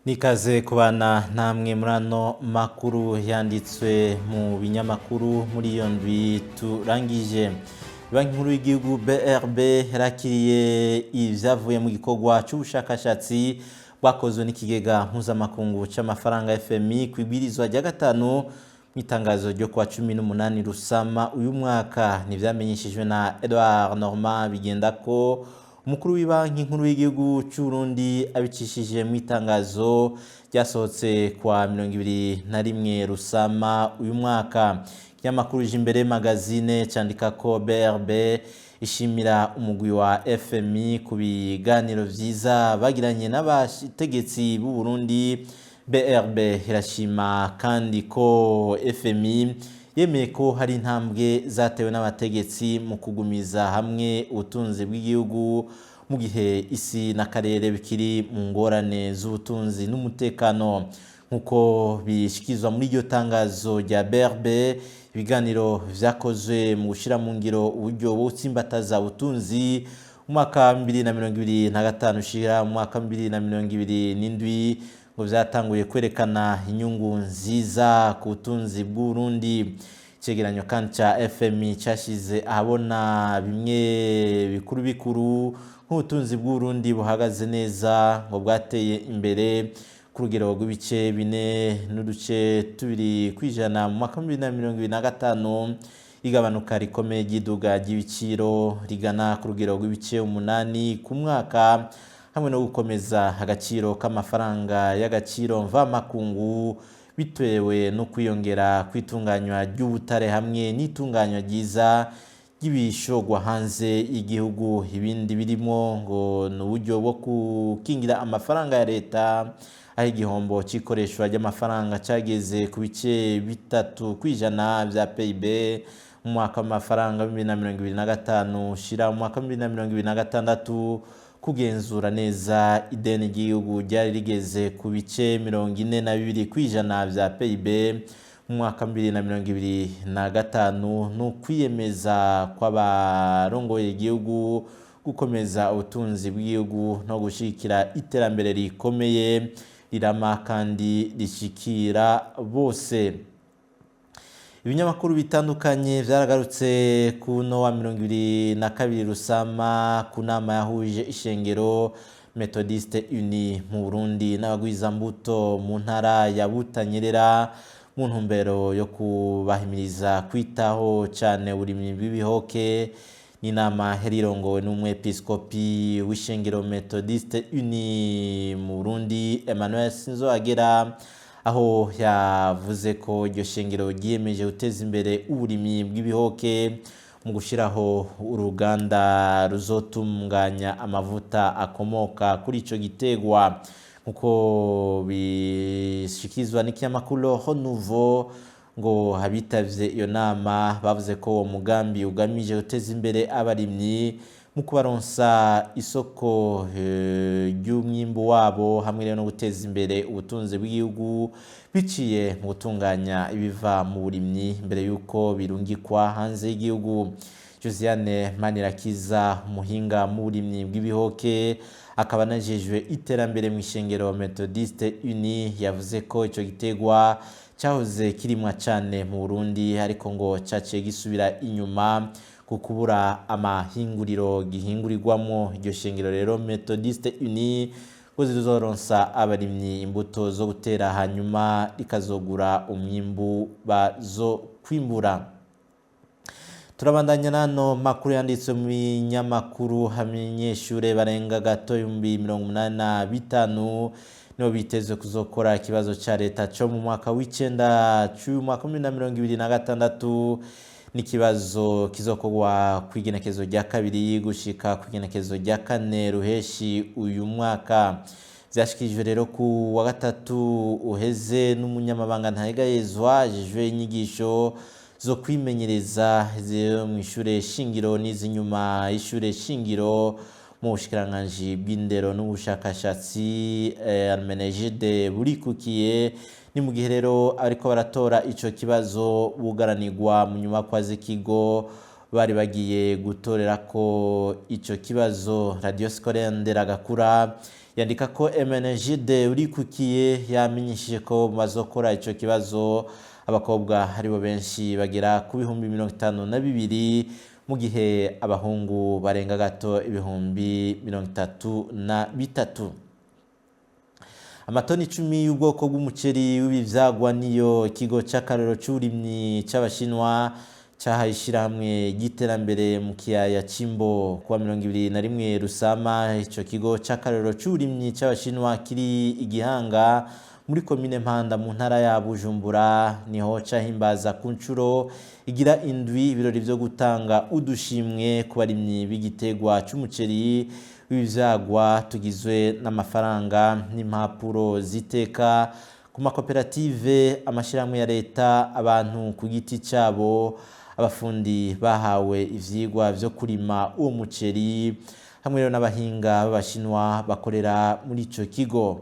Nikaze kubana namwe muri ano makuru yanditswe mu binyamakuru muri iyo ndwi turangije. Banki Nkuru y'Igihugu BRB yarakiriye ivyavuye mu gikorwa c'ubushakashatsi bwakozwe n'ikigega mpuzamakungu c'amafaranga FMI kw'ibwirizwa rya gatanu mw'itangazo ryo kuwa 18 Rusama uyu mwaka. Ntivyamenyeshejwe na Edouard Normand Bigendako, umukuru w'ibanki nkuru y'igihugu c'u Burundi, abicishije mu itangazo ryasohotse kwa 21 Rusama uyu mwaka. Ikinyamakuru Jimbere Magazine candika ko BRB ishimira umugwi wa FMI ku biganiro vyiza bagiranye n'abategetsi b'u Burundi. BRB irashima kandi ko FMI yemeye ko hari intambwe zatewe n'abategetsi mu kugumiza hamwe ubutunzi bw'igihugu mu gihe isi n'akarere bikiri mu ngorane z'ubutunzi n'umutekano. Nk'uko bishyikirizwa muri iryo tangazo rya BRB, ibiganiro vyakozwe mu gushyira mu ngiro uburyo bwo gutsimbataza ubutunzi mu mwaka wa 2025 ushira mu mwaka wa 2027 ngo vyatanguye kwerekana inyungu nziza ku butunzi bw'Uburundi. Icegeranyo kandi ca FMI cashize ahabona bimwe bikuru bikuru nk'ubutunzi bw'Uburundi buhagaze neza, ngo bwateye imbere ku rugero rw'ibice 4.2% mu mwaka wa 2025, igabanuka rikomeye ry'iduga ry'ibiciro rigana ku rugero rw'ibice 8 ku mwaka, hamwe no gukomeza agaciro k'amafaranga y'agaciro mvamakungu bitewe no kwiyongera kw'itunganywa ry'ubutare hamwe n'itunganywa ryiza ry'ibishogwa hanze y'igihugu. Ibindi birimo ngo ni uburyo bwo gukingira amafaranga ya leta, aho igihombo cy'ikoreshwa ry'amafaranga cyageze ku bice 3% vya PIB mu mwaka w'amafaranga 2025 ushira mu mwaka wa 2026, kugenzura neza ideni ry'igihugu ryari rigeze ku bice 42% vya PIB mu mwaka wa 2025, ni ukwiyemeza kw'abarongoye igihugu gukomeza ubutunzi bw'igihugu no gushigikira iterambere rikomeye, rirama kandi rishikira bose. Ibinyamakuru bitandukanye vyaragarutse kuno wa 22 Rusama ku nama yahuje ishengero Methodiste Uni mu Burundi n'abagwizambuto mu ntara ya Butanyerera mu ntumbero yo kubahimiriza kwitaho cane uburimyi bw'ibihoke. N'inama yari irongowe n'umwepiskopi w'ishengero Methodiste Uni mu Burundi, Emmanuel Sinzohagera, aho yavuze ko iryo shengero ryiyemeje guteza imbere uburimyi bw'ibihoke mu gushyiraho uruganda ruzotunganya amavuta akomoka kuri ico gitegwa. Nkuko bishikirizwa n'ikinyamakuru Renouveau, ngo abitavye iyo nama bavuze ko uwo mugambi ugamije guteza imbere abarimyi mu kubaronsa isoko ry'umwimbu wabo, hamwe rero no guteza imbere ubutunzi bw'igihugu biciye mu gutunganya ibiva mu burimyi mbere y'uko birungikwa hanze y'igihugu. Josiane Manirakiza, umuhinga mu burimyi bw'ibihoke akaba anajejwe iterambere mu ishengero Methodiste Uni, yavuze ko ico gitegwa cyahoze kirimwa cane mu Burundi, ariko ngo caciye gisubira inyuma ku kubura amahinguriro gihingurirwamo. Iryo shengero rero Methodiste Uni ngo zizoronsa abarimyi imbuto zo gutera, hanyuma rikazogura umwimbu bazokwimbura. Turabandanya nano makuru yanditswe mu binyamakuru. Abanyeshure barenga gato 85,000 nibo bitezwe kuzokora ikibazo ca leta co mu mwaka w'icenda c'uyu mwaka wa 2026. N'ikibazo kizokorwa kw'igenekezo rya 2 gushika kw'igenekezo rya 4 Ruheshi uyu mwaka. Vyashikirijwe rero ku wa gatatu uheze n'umunyamabanga ntahegayezwa ajejwe inyigisho zo kwimenyereza mu ishure shingiro n'iz'inyuma y'ishure shingiro mu bushikiranganji bw'indero n'ubushakashatsi, Hermenegilde Burikukiye. Ni mu gihe rero ariko baratora ico kibazo bugaranirwa mu nyubakwa z'ikigo. bari bagiye gutorera ko ico kibazo. Radio Scolaire Nderagakura yandika ko MNGD urikukiye yamenyesheje ko bazokora ico kibazo abakobwa aribo benshi bagera ku 52,000, mu gihe abahungu barenga gato 33,000. Amatoni 10 y'ubwoko bw'umuceri w'ibivyagwa niyo ikigo c'akarorero c'uburimyi c'Abashinwa cahaye ishirahamwe ry'iterambere mu kiyaya c'Imbo. Kuwa 21 Rusama, ico kigo c'akarorero c'uburimyi c'Abashinwa kiri Igihanga muri komine Mpanda mu ntara ya Bujumbura niho cahimbaza ku nshuro igira indwi ibirori vyo gutanga udushimwe ku barimyi b'igitegwa c'umuceri w'ivyagwa, tugizwe n'amafaranga n'impapuro ziteka ku makoperative, amashirahamwe ya leta, abantu ku giti cabo, abafundi bahawe ivyigwa vyo kurima uwo muceri, hamwe rero n'abahinga b'Abashinwa bakorera muri ico kigo.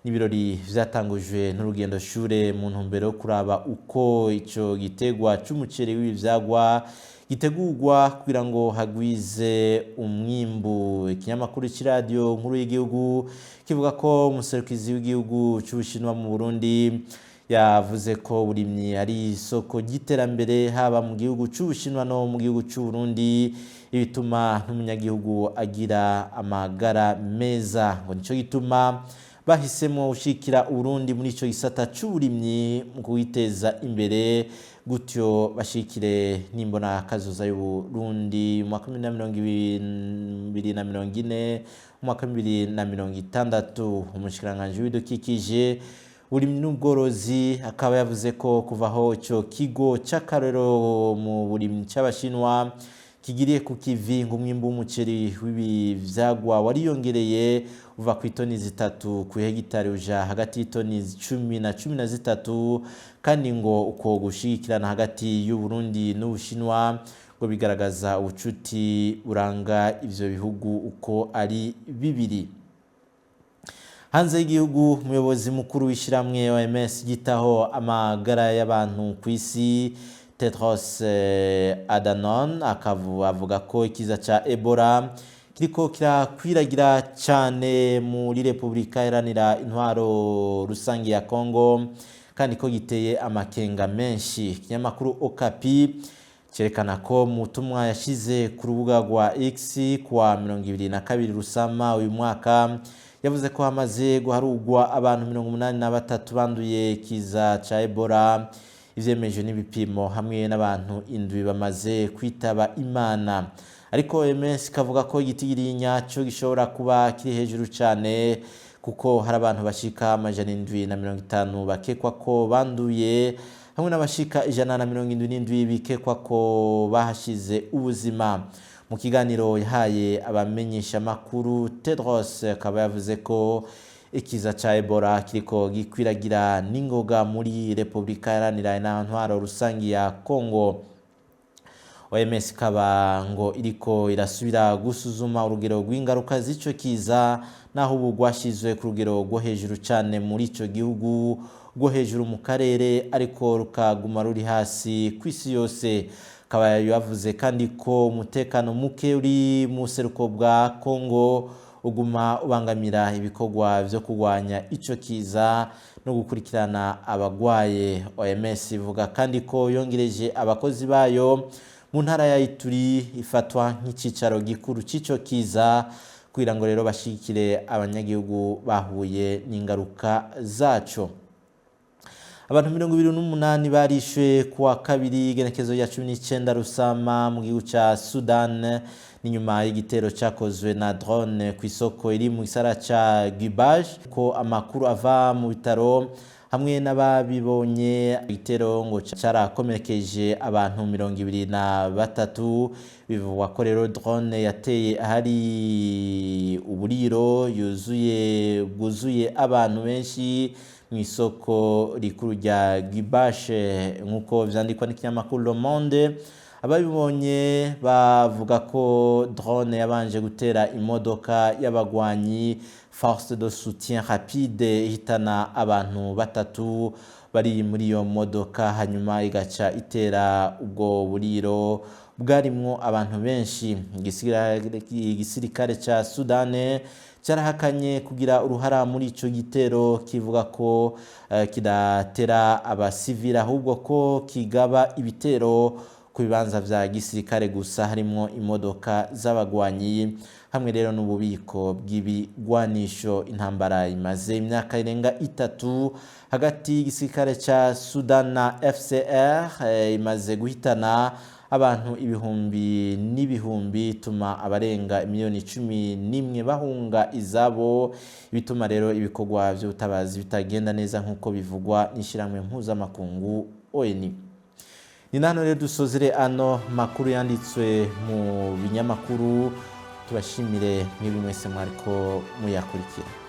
N'ibirori vyatangujwe n'urugendo shure mu ntumbero yo kuraba uko ico gitegwa c'umuceri w'ibivyagwa gitegurwa kugira ngo hagwize umwimbu. Ikinyamakuru c'iradiyo nkuru y'igihugu kivuga ko umuserukizi w'igihugu c'Ubushinwa mu Burundi yavuze ko uburimyi ari isoko ry'iterambere haba mu gihugu c'Ubushinwa no mu gihugu c'Uburundi, ibituma n'umunyagihugu agira amagara meza. Ngo nico gituma bahisemo gushikira Uburundi muri ico gisata c'uburimyi mu kwiteza imbere, gutyo bashikire n'imbona kazoza y'Uburundi mu mwaka 2040, mu mwaka 2060. Umushikiranganji w'ibidukikije, uburimyi n'ubworozi akaba yavuze ko kuva aho ico kigo c'akarorero mu burimyi c'Abashinwa kigiriye ku kivi, ngo umwimbu w'umuceri w'ibivyagwa wariyongereye uva ku itoni 3 ku hegitari uja hagati y'itoni 10 na 13, kandi ngo uko gushigikirana hagati y'Uburundi n'Ubushinwa ngo bigaragaza ubucuti buranga ivyo bihugu uko ari bibiri. Hanze y'igihugu, umuyobozi mukuru w'ishiramwe OMS yitaho amagara y'abantu ku isi, Tedros Adhanom, avuga ko ikiza ca Ebola kiriko kirakwiragira cane muri Repubulika Iharanira Intwaro Rusange ya Congo, kandi ko giteye amakenga menshi. Ikinyamakuru Okapi cerekana ko mu butumwa yashize ku rubuga rwa X kuwa 22 Rusama uyu mwaka, yavuze ko hamaze guharugwa abantu 83 banduye ikiza ca Ebola, ivyemejwe n'ibipimo, hamwe n'abantu 7 bamaze kwitaba Imana. Ariko OMS ikavuga ko igitigiri nyaco gishobora kuba kiri hejuru cane, kuko hari abantu bashika 750 bakekwa ko banduye, hamwe n'abashika 177 bikekwa ko bahashize ubuzima. Mu kiganiro yahaye abamenyeshamakuru, Tedros akaba yavuze ko ikiza ca Ebola kiriko gikwiragira n'ingoga muri Repubulika Iharanira Intwaro Rusangi ya Congo. OMS ikaba ngo iriko irasubira gusuzuma urugero rw'ingaruka z'ico kiza, naho ubu rwashizwe ku rugero rwo hejuru cane muri ico gihugu, rwo hejuru mu karere, ariko rukaguma ruri hasi kw'isi yose. Akaba yavuze kandi ko umutekano muke uri mu buseruko bwa Congo uguma ubangamira ibikorwa vyo kurwanya ico kiza no gukurikirana abagwaye. OMS ivuga kandi ko yongereje abakozi bayo mu ntara ya Ituri ifatwa nk'icicaro gikuru c'ico kiza, kugira ngo rero bashigikire abanyagihugu bahuye n'ingaruka zaco. Abantu 28 barishwe kuwa kabiri igenekezo rya 19 Rusama mu gihugu ca Sudan, ni nyuma y'igitero cakozwe na drone ku isoko iri mu gisagara ca Gubaj. Ko amakuru ava mu bitaro hamwe n'ababibonye, igitero ngo carakomerekeje abantu 23. Bivugwa ko rero drone yateye ahari uburiro yuzuye bwuzuye abantu benshi mu isoko rikuru rya Gibashe, nk'uko vyandikwa n'ikinyamakuru Le Monde. Ababibonye bavuga ko drone yabanje gutera imodoka y'abagwanyi Force de soutien rapide, ihitana abantu 3 bari muri iyo modoka, hanyuma igaca itera ubwo buriro. bwarimwo abantu benshi. Igisirikare ca Sudane cyarahakanye kugira uruhara muri ico gitero, kivuga ko kidatera abasivili ahubwo ko kigaba ibitero ku bibanza vya gisirikare gusa, harimwo imodoka z'abagwanyi hamwe rero n'ububiko bw'ibigwanisho. Intambara imaze imyaka irenga 3 hagati y'igisirikare ca Sudan na FCR imaze guhitana abantu ibihumbi n'ibihumbi, ituma abarenga miliyoni 11 bahunga izabo, bituma rero ibikorwa by'ubutabazi bitagenda neza nk'uko bivugwa n'ishyirahamwe mpuzamakungu ONU. Ni nano rero dusozere ano makuru yanditswe mu binyamakuru. Tubashimire mwebwe mwese mwariko muyakurikira.